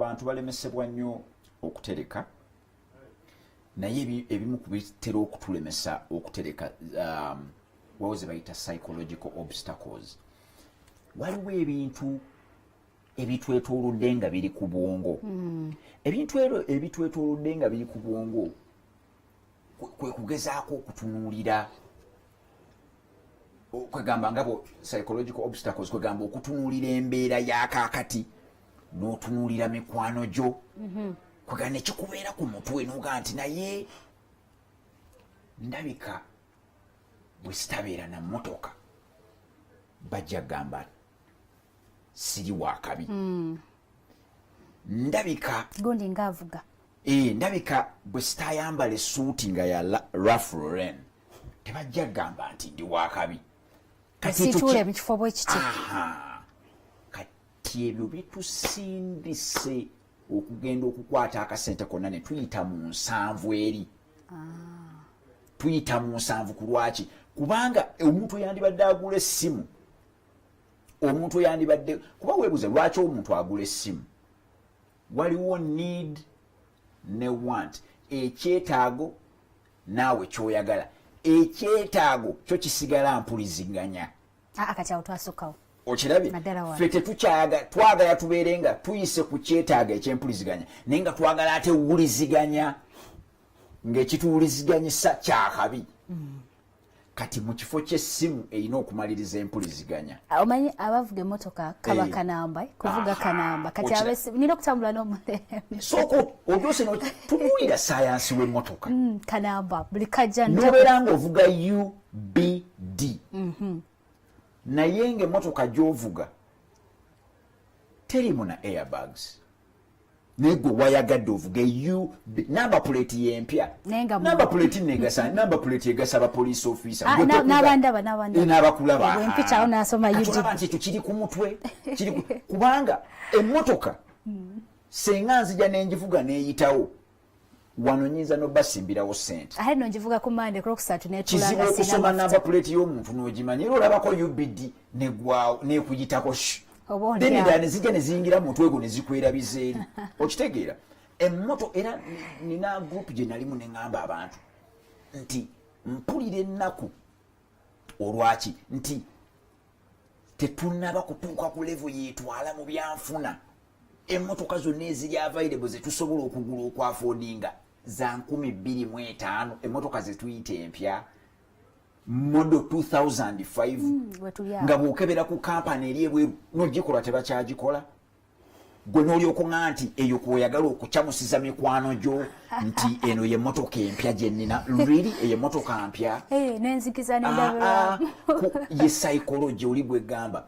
Abantu balemesebwa nnyo okutereka, naye ebimu ku bitera okutulemesa okutereka, waliwo ze bayita psychological obstacles. Waliwo ebintu ebitwetoolodde nga biri ku bwongo. Ebintu ebyo ebitwetoolodde nga biri ku bwongo kwe kugezaako okutunuulira, kwegamba nga bo psychological obstacles, kwegamba okutunuulira embeera ya kaakati n'otunuulira mikwano gyo, kwegamba nekikubeera ku mutwe noga nti, "Naye ndabika bwe sitabeera na mmotoka bajja kugamba siri wakabi, ndabika gundi ngaavuga." Ndabika bwe sitayambala essuuti nga ya Ralph Lauren tebajja kugamba nti ndi wakabi. Kati ekyo situule mu kifo bwe kiti. Aha. Kati ebyo bitusindise okugenda okukwata akasente konna ne tuyita mu 70 eri, tuyita mu 70. Ku lwaki? Kubanga omuntu yandibadde agula essimu, omuntu yandibadde, kuba weebuze lwaki omuntu agula essimu, waliwo need ne want, ekyetaago naawe kyoyagala. Ekyetaago kyo kisigala mpuliziganya. Ah, kati awo twasukkawo. Okirabye? Naddala wano. Ffe tetukyaga, twagala tubeere nga tuyise ku kyetaago ekyempuliziganya, naye nga twagala ate wuliziganya ng'ekituwuliziganyisa kyakabi. Kati mu kifo ky'essimu erina okumaliriza empuliziganya. Omanyi abavuga emmotoka kaba kanamba, kuvuga kanamba. Kati nina okutambula n'omulembe. Sooka ogyose tunuulira sayansi w'emmotoka. Kanamba buli kajja. Nobeera ng'ovuga UBD, naye ng'emmotoka gy'ovuga terimu na airbags, naye gwe wayagadde ovuge UB, number plate yempya. Naye nga Number plate negasa, number plate egasa aba police officer. Ah, Gwe n'abandaba, n'abandaba. Eh, n'abakulaba. Bwe mpitawo n'asoma Kati UDB. olaba nti ekyo kiri ku mutwe, kiri kubanga emmotoka senga nzija nengivuga neeyitawo wano, nyinza nobasimbirawo sente. Ate no ngivuga ku Mande, ku Lwokusatu Kizibu netulanga okusoma sina. Number plate y'omuntu n'ogimanya, era olabako UBD negwawo nekuyitako sh Oba oli then awo. Endala ne zijja ne ziyingira mu mutwe gwo ne zikwerabiza eri. Okitegeera? Emmoto era nina group gye nalimu ne ŋŋamba abantu nti mpulira ennaku olwaki nti tetunnaba kutuuka ku level yetwala mu byanfuna. Emmotoka zonna eziri available zetusobola okugula, okwaffordinga, za 2005, emmotoka zetuyita empya, model 2005. Wetuli awo. Nga bw'okebera ku kampani eri ebweru nogikola, tebakyagikola. Gwe n'olyokuŋa nti eyo kweoyagala okukyamusiza mikwano gyo nti eno yemmotoka empya gye nnina. Really, eyo emmotoka mpya? Eh, nenzikiza Ah, ah, nendabirwamu. Ye psychology oli gwegamba.